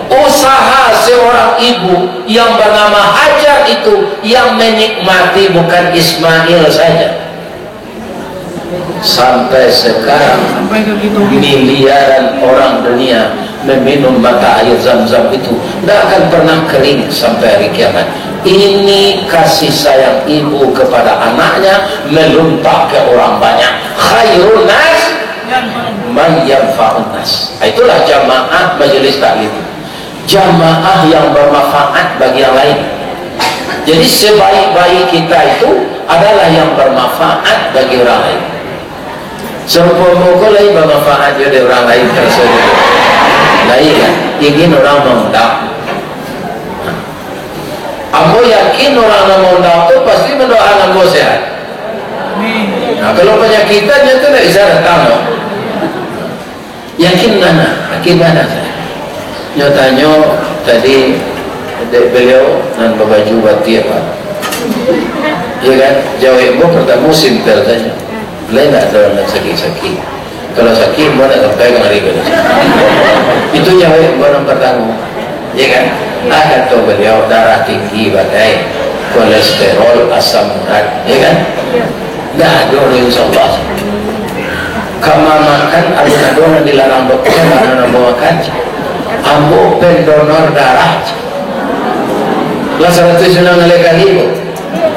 Usaha seorang ibu yang bernama Hajar itu yang menikmati bukan Ismail saja. Sampai sekarang, miliaran orang dunia meminum mata air Zam-Zam itu, ndak akan pernah kering sampai hari kiamat. Ini kasih sayang ibu kepada anaknya melumpah ke orang banyak. Khairun nas man yanfa'un nas. Itulah jamaah majelis taklim. Jamaah yang bermanfaat bagi yang lain. Jadi, sebaik-baik kita itu adalah yang bermanfaat bagi orang lain. Sarupo ambo ko lai bamanfaat jo dek urang lain, taraso jo. Lah iyo, ingin urang maundang. Ambo yakin urang nan maundang tu pasti mandoakan ambo sehat. Nah, kalau panyakitan, nyo tu ndak bisa datang, no. Yakin bana, yakin bana. Nyo tanyo tadi dek baliau nan babaju batik, Pak. Iyo kan? Jawek ambo partamo simpel sajo. Lai ndak ado nan sakik-sakik. Kalau sakik, ambo ndak sampai kamari ko. Itu jawek ambo nan partamo. Iyo kan? Ah, kato baliau, darah tinggi bagai, kolesterol, asam urat. Iyo kan? Ndak ado, insyaallah. Kama makan, alun ado nan dilarang dokter, ado nan ambo makan. Ambo pendonor darah. Lah saratuih sunan alai kali ko.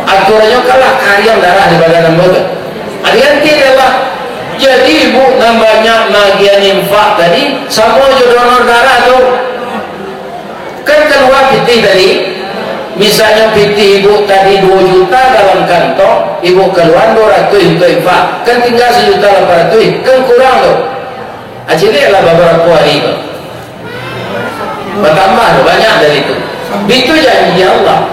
Aturannyo kan lah kariang darah di badan ambo tu. Diganti dek Allah. Jadi, ibu nan banyak maagiah infak tadi, samo jo donor darah tu. Kan kalua pitih tadi, misalnyo pitih ibu tadi duo juta dalam kantong, ibu kalua duo ratuih untuak infak, kan tingga sajuta lapan ratuih, kan kurang tu. Ciek lah babarapo ari tu. Batambah tu, banyak dari tu. Itu janji Allah.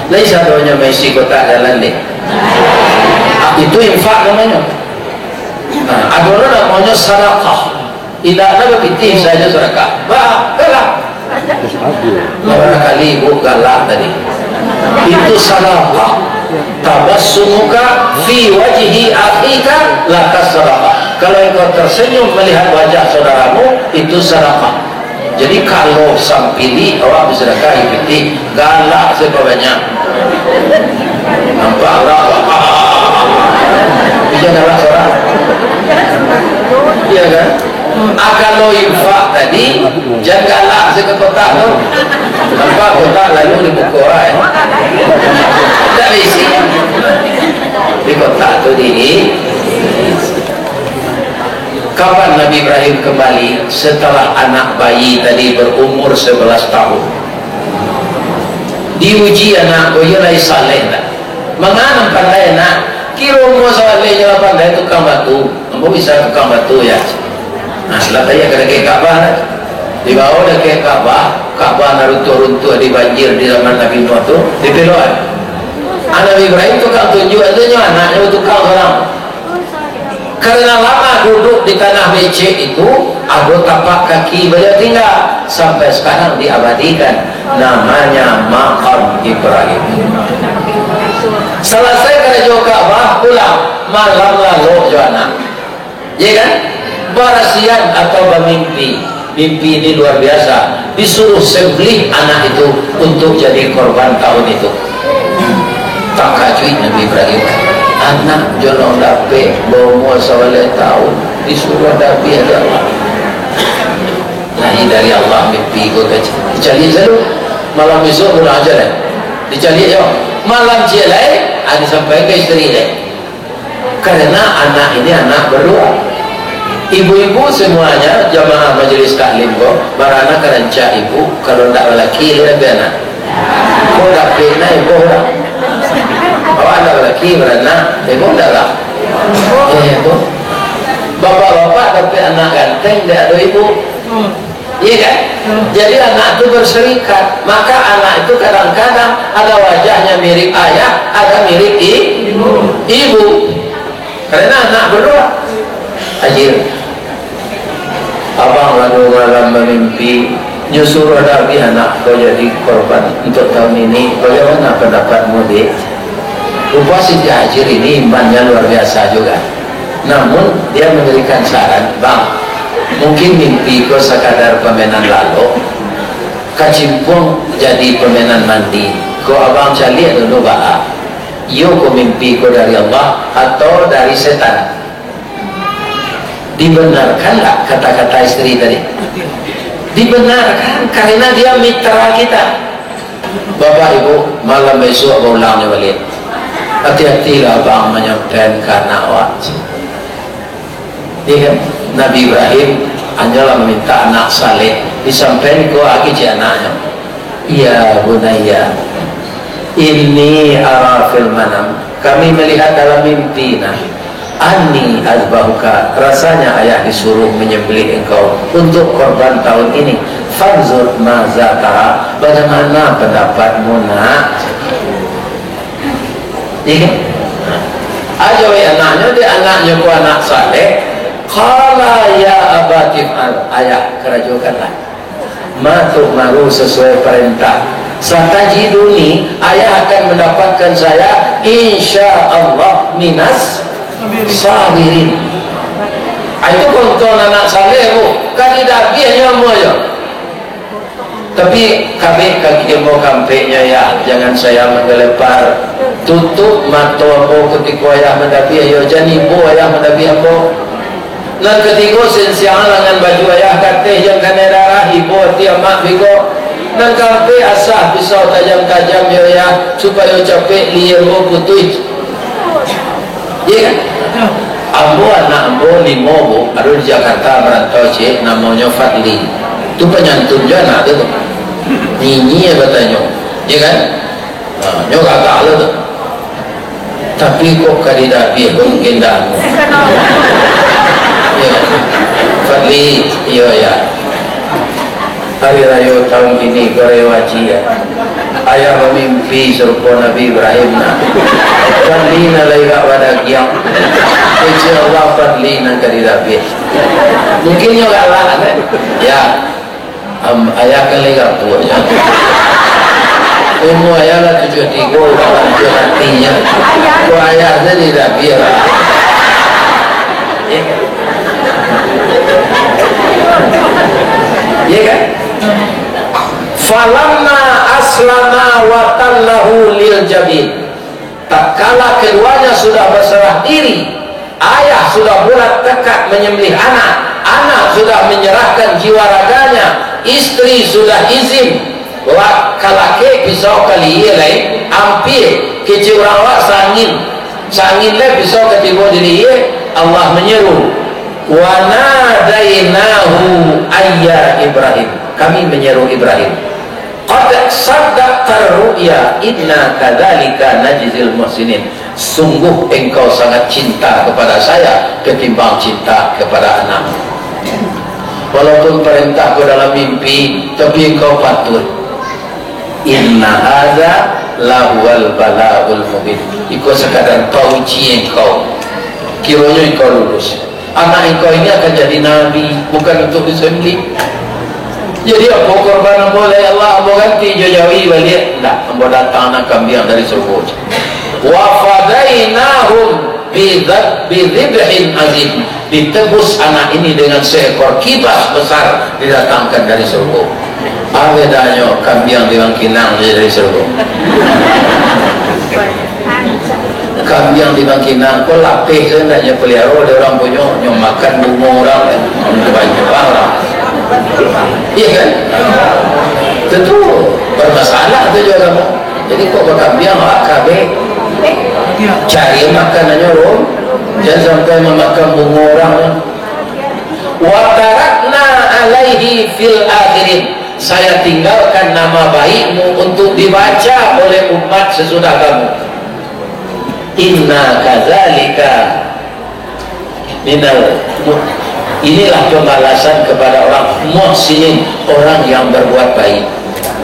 Lai sadonyo maisi kotak jalan deh. Ah, itu infak namonyo. Nah, ado lo namonyo sadakah. Indak ado bapitih sajo sadakah. Ba, galak. Barangkali ibu galak tadi. Itu sadakah. Tabassumuka fi wajhi akhika laka sadakah. Kalau engkau tersenyum melihat wajah saudaramu, itu sadakah. Jadi, kalau sampili awak basadakah pitih, galak se pabanyak. Nampak urang, inyo galak surang. Iyo kan? Ah, kalau infak tadi, jan galak se ka kotak tu. Nampak kotak lalu dibuka, eh. Ndak baisi. Di kotak tu di Kapan Nabi Ibrahim kembali? Setelah anak bayi tadi berumur sebelas tahun. Diuji anak ko, iyo lai saleh ndak? Manga nan pandai anak? Kiro umua salehnyo lah pandai tukang batu. Ambo bisa tukang batu, ya. Nah, lah tadi ka dakek Ka'bah, nah. Dibawa dakek Ka'bah, Ka'bah nan runtuah-runtuah di banjir di zaman Nabi Nuh tu, dipelokan. Ah, Nabi Ibrahim tukang tunjuak tu nyo, anaknyo tukang surang. Karena lama duduk di tanah becek itu, ado tapak kaki beliau tinggal. Sampai sekarang diabadikan, namanya Makam Ibrahim. Salasai karajo Ka'bah, pulang, malam lalok jo anak. Ya kan? Barasian atau bamimpi. Mimpi ini luar biasa. Disuruh sembelih anak itu untuk jadi korban tahun itu. Takajuik Nabi Ibrahim. Anak jolong dapek, baumua sabaleh tahun, disuruh dabiah dek Allah. Lain dari Allah mimpi ko, kaji. Dicaliak selalu. Malam isuak pulang aja lah. Dicaliak yo. Malam ciek lai, ah, disampaikan ka isteri lai. Karena anak ini anak berdua. Ibu-ibu semuanya, jamaah majelis taklim ko, baranak ka rancak ibu, kalau ndak balaki, lai dapek anak. Ko dapek nak ibu urang. Awak ndak balaki, baranak, ibu ndak lah. Eh, ibu. Bapak-bapak dapek anak ganteng, ndak ado ibu. Iya kan? Jadi anak tu berserikat. Maka anak itu kadang-kadang ada wajahnya mirip ayah, ada mirip i-, ibu. Karena anak berdua. Ajil. Abang lalu malam bamimpi, nyo suruh dabiah anak ko jadi korban untuk tahun ini. Bagaimana pendapatmu, Dek? Rupa Siti Hajir ini imannya luar biasa juga. Namun, dia memberikan saran, "Bang, mungkin mimpi ko sakadar pamenan lalok, kacimpuang jadi pamenan mandi. Ko abang caliak dulu baa, iyo ko mimpi ko dari Allah atau dari setan?" Dibenarkan nggak kata-kata isteri tadi? Dibenarkan, karena dia mitra kita. Bapak Ibu, malam besok baulangnyo baliak. Hati-hatilah abang manyampaikan ka anak awak. Iya kan? Nabi Ibrahim hanyalah meminta anak saleh, disampaikan ko agi cik anaknyo. "Ya bunayya, inni ara fil manam, kami melihat dalam mimpi, nah, anni azbahuka, rasanya ayah disuruh menyembelih engkau untuk korban tahun ini. Fanzur maza tara, bagaimana pendapatmu, nak?" Iya kan? Ajo anaknyo, dek anaknyo ko anak saleh. Qala ya abati fa'al, ayah, karajokanlah. Ma tu'maru, sesuai perintah. Satajiduni, ayah akan mendapatkan saya, insya Allah, minas sabirin. Ah, itu keuntungan anak saleh, Bu. Kan tidak habisnya umurnya. Tapi kami kaki ambo kampeknyo, ya, jangan saya menggelepar. Tutup mato ambo kutiko ayah madabiah, yo, jan ibo ayah madabiah ambo. Nan katigo, sensiangan langan baju ayah kateh jan kanai darah, ibo ati amak biko. Nan kaampek, asah pisau tajam-tajam, yo, ya, supayo capek lihia ambo putuih. Iya kan? Ambo, anak ambo limo, Bu, ado di Jakarta marantau ciek, namonyo Fadli. Tu panyantun jo anak tu, tu. Nyinyia batanyo. Iya kan? Ha, nyo gagah lo tu. Tapi kok ka didabiah mungkin dah. Iya. Fadli, iyo, ya. Hari rayo tahun kini, ko rayo haji, ya. Ayah bamimpi sarupo Nabi Ibrahim, nah. Fadli nan lai gak badagiang. Insya Allah Fadli nan ka didabiah. Mungkin nyo galak, kan? Ya. Am, ayah kan lai gapuak, ya. Umur ayah lah tujuah tigo, udah lanjut hatinya. Ko ayah tu didabiah. Iya kan? Iya kan? Falamma aslama wa tallahu lil jabin. Tatkala keduanya sudah berserah diri, ayah sudah bulat tekad menyembelih anak, anak sudah menyerahkan jiwa raganya, isteri sudah izin, la-, ka lakek pisau ka lihia lai, ampia, kecek urang awak saangin, saangin lai pisau ka tibo di lihia, Allah menyeru, "Wa nadainahu ayya Ibrahim." Kami menyeru Ibrahim. "Qad saddaqtar ru'ya, inna kadzalika najzil muhsinin." Sungguh engkau sangat cinta kepada saya ketimbang cinta kepada anak. Walaupun perintah ko dalam mimpi, tapi engkau patuh. Inna hadza lahuwal balaul mubin. Iko sekadar pauji engkau. Kironyo engkau lulus. Anak engkau ini akan jadi nabi, bukan untuk disembelih. Jadi, ambo korban ambo, ya Allah, ambo ganti jo jawi baliak. Ndak, ambo datang anak kambiang dari surugo. Wa fadainahum, Bidzab-, bidzibhin azim. Ditebus anak ini dengan seekor kibas besar didatangkan dari surga. Apa bedanyo kambiang di Bangkinang dari surga? Kambiang di Bangkinang ko lapeh tu, ndak nyo paliaro dek urang punyo, nyo makan bungo urang, nyo banyak urang. Iya kan? Tentu bermasalah tu juo agamo. Jadi kok bakambiang, ah, kabeh cari makanannyo, Rom. Jangan sampai mamakan bungo urang. Wa tarakna alaihi fil akhirin. Saya tinggalkan nama baikmu untuk dibaca oleh umat sesudah kamu. Inna kadzalika minal mu-, inilah pembalasan kepada orang muhsinin, orang yang berbuat baik.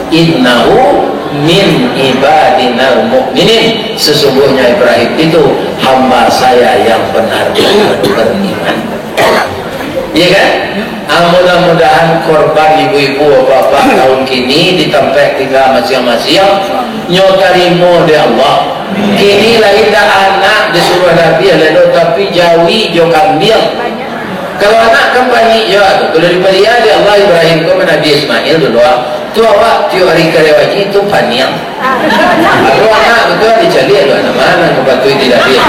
Innahu min ibadinal mu'minin. Sesungguhnya Ibrahim itu hamba saya yang benar-benar beriman. Iya kan? Ah, mudah-mudahan korban ibu-ibu, bapak-bapak tahun kini di tampek tingga masiang-masiang, nyo tarimo dek Allah. Kini lai indak anak disuruah labiah lai doh, tapi jawi jo kambiang. Kalau anak kan panik juo tu. Kalau dipaliek dek Allah, Ibrahim ko manabiah Ismail dulu, ah. Tu awak tiok ari kareh haji tu paniang. Ado anak tu kan dicaliak tu, anak ma nan ka patuik dilabiah.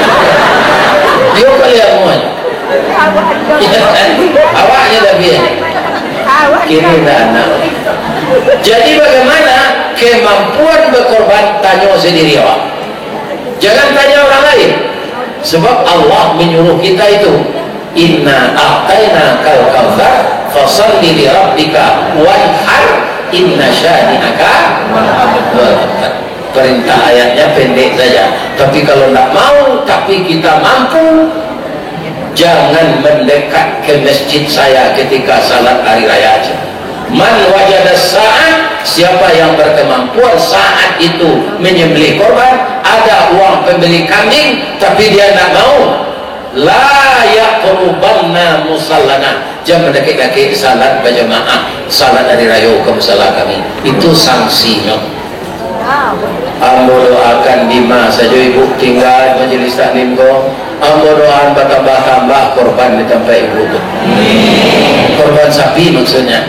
Dio paliang amuanyo. Awaknyo labiah. Kini ndak anak. Jadi bagaimana kemampuan berkorban, tanyo sendiri awak. Jangan tanya orang lain. Sebab Allah menyuruh kita itu, "Inna a'tainakal kautsar, fasalli li rabbika wanhar, inna syani'aka huwal abtar." Perintah ayatnya pendek saja. Tapi kalau ndak mau, tapi kita mampu, jangan mendekat ke masjid saya ketika salat hari raya aja. Man wajada sa'ah, siapa yang berkemampuan saat itu menyembelih korban, ada uang pembeli kambing, tapi dia ndak mau, la yaqrubanna musallana, jangan mendekik-dekik salat berjamaah, salat hari raya ke musala kami. Itu sanksinya. Ambo doakan dima sajo ibu tingga majelis taklim ko. Ambo doakan batambah-tambah korban di tampek ibu tu. Korban sapi maksudnya.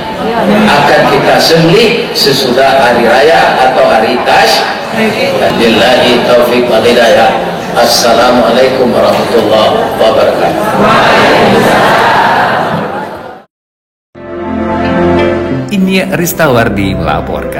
Akan kita sembelih sesudah hari raya atau hari tasyrik. Billahi taufik wal hidayah. Assalamualaikum warahmatullahi wabarakatuh. Inyiak Ristawardi melaporkan.